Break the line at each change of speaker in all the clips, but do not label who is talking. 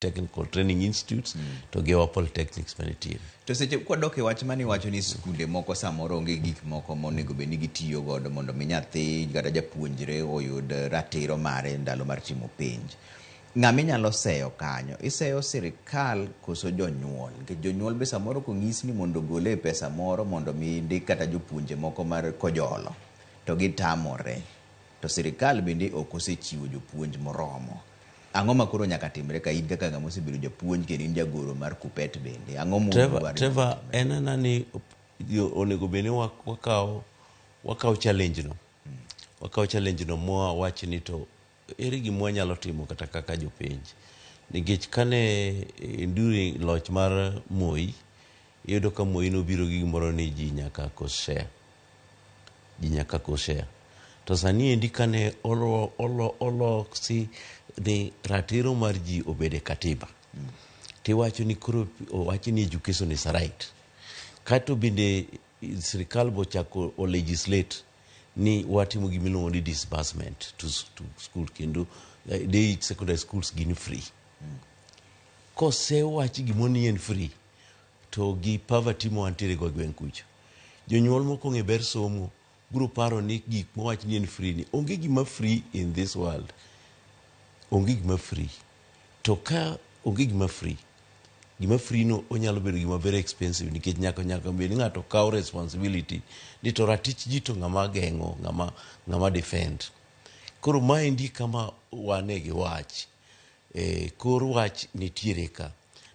Technical Training Institutes to gi our polytechnics manitiere.
To seche kwadok e wach mane iwacho ni skunde moko samoro onge gik moko monego bed ni gitiyo godo mondo mi nyathi kata japuonjre oyud ratiro mare ndalo mar timo penj. Ng'ama inyalo seyo kanyo? Iseyo sirikal koso jonyuol? Nikech jonyuol be samoro konyis ni mondo ogole pesa moro mondo mi ndik kata jopuonje moko mar kojolo to gitamore. To sirikal bende ok osechiwo jopuonj moromo. Ang'o ma koro nyaka timre ka in kaka ng'ama osebedo japuonj kendo in jagoro mar KUPPET bende? Ang'o
Trevor,
mudwaro
Trevor
timre?
en ana ni onego bed ni wakawo wakawo challenge no. Wakawo challenge no mwa wach ni to ere gima wanyalo timo kata kaka jopenj. Nikech kane during loch mar Moi, iyudo ka Moi nobiro gi gimoro ni ji nyaka kos share. Ji nyaka kos share. To sani endi kane olosi ni ratiro mar ji obed e katiba. Tiwacho ni koro owach ni education is a right. Kato bende sirikal bochako o legislate ni watimo gima iluongo ni disbursement to school kendo day secondary schools gin free. Kosewach gimoro ni en free to gi poverty ma wantiere go e gweng' kucho. Jonyuol mok ong'e ber somo biro paro ni gik mowach ni en free ni onge gima free in this world. Onge gima free. To ka onge gima free, gima free no onyalo bedo gima very expensive nikech nyaka bed ni ng'ato kawo responsibility ni to ratich ji to ng'ama geng'o, ng'ama defend. Koro maendi kama wane gi wach. Kor wach nitiere ka.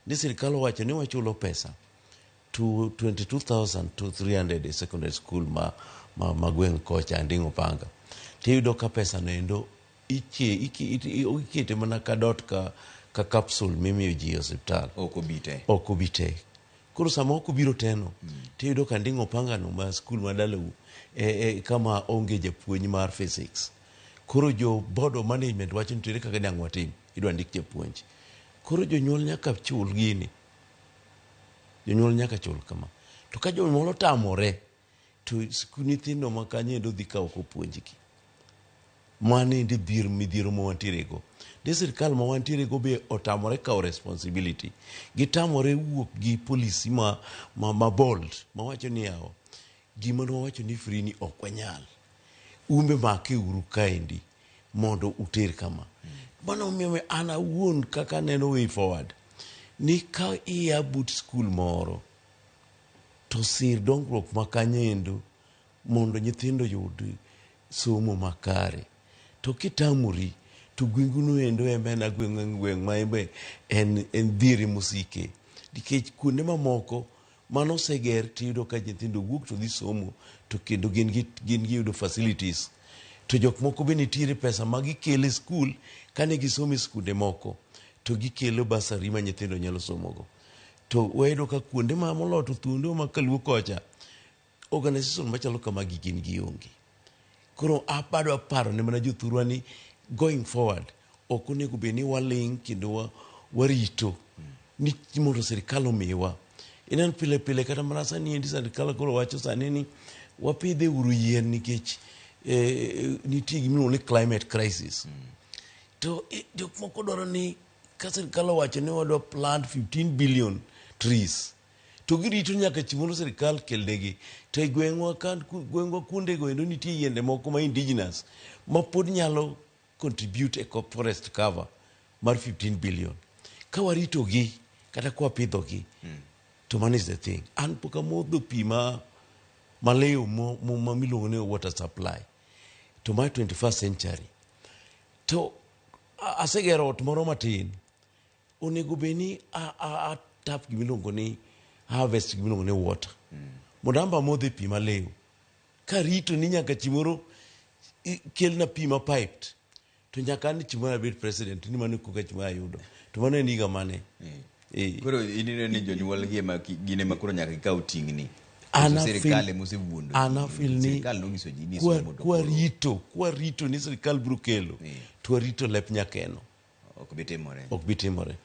Ni sirikal owacho ni wachulo pesa to 22,300 e secondary school ma gweng' kocha Anding'o Panga. Tiyudo ka pesa no endo ikete mana ka dot ka capsule mimiyo ji e osiptal.
Ok obi te.
Ok obi te. Koro sama ok obiro teno, tiyudo ka Anding'o Panga no ma skul ma dalau kama onge japuonj mar physics. Koro jo board of management wacho ni to ere kaka dang' watim, idwa ndik japuonj. Koro jonyuol nyaka chul gini. Jonyuol nyaka chul kama. To ka jonyuol otamore, to nyithindo ma kanyo endo dhi ka ok opuonjgi. Mano endi dhier midhiero ma wantiere go. De sirikal ma wantiere go be otamore kawo responsibility. Gitamore wuok gi policy ma bold, mawacho ni yawa, gima nwawacho ni free ni ok wanyal. Umbe make uru kaendi mondo uter kama. Mano omiyo an awuon kaka aneno way forward, ni ka iya but skul moro, to sir dongruok ma kanyo endo mondo nyithindo oyud somo makare. To kitamori, to gwengu no endo ema en gweng' ma embe en dhier mosike. Nikech kuonde mamoko mano oseger tiyudo ka nyithindo wuok to dhi somo to kendo gin giyudo facilities. To jok moko be nitiere pesa ma gikelo e skul kane gisomo e skunde moko to gikelo bursary ma nyithindo nyalo somogo. To wayudo ka kuonde ma moloyo to thuonde ma kaluo kocha, organization machalo kamagi gin gionge. Koro adwa paro ne mana jothurwa ni going forward ok onego bed ni waling' kendo warito ni mondo sirikal omiwa. Ineno pile pile kata mana sani endi sirikal koro wacho sani ni wapidhe uru yien nikech nitie gima iluongo ni climate crisis. To jok moko dwaro ni ka sirikal owacho ni wadwa plant 15 billion trees to girito nyaka chieng' moro sirikal kelnegi. To e gweng'wa ka gweng'wa kuondego endo nitie yiende moko ma indigenous ma pod nyalo contribute e forest cover mar 15 billion. Ka warito gi kata ka wapidho gi, to mano is the thing. An pok amodho pi ma maliw ma miluongo ni water supply to ma 21st century. To asegero ot moro matin, onego bed ni a tap gimiluongo ni harvest gimiluongo ni water. Mondo an be amodhe pi maliw. Karito ni nyaka chieng' moro kelna pi ma piped, to nyaka an chieng' moro abed president ni mano koka chieng' moro ayudo. To mano en higa mane?
Koro ineno ni jonyuol gi ema gin ema koro nyaka gikaw ting'ni.
An
Sirikal ema osewuondo ji.
An afeel ni
Sirikal nonyiso ji ni somo to koro
kwarito ni sirikal biro kelo, to warito lep nyakeno.
Ok bi timore.
Ok bi timore.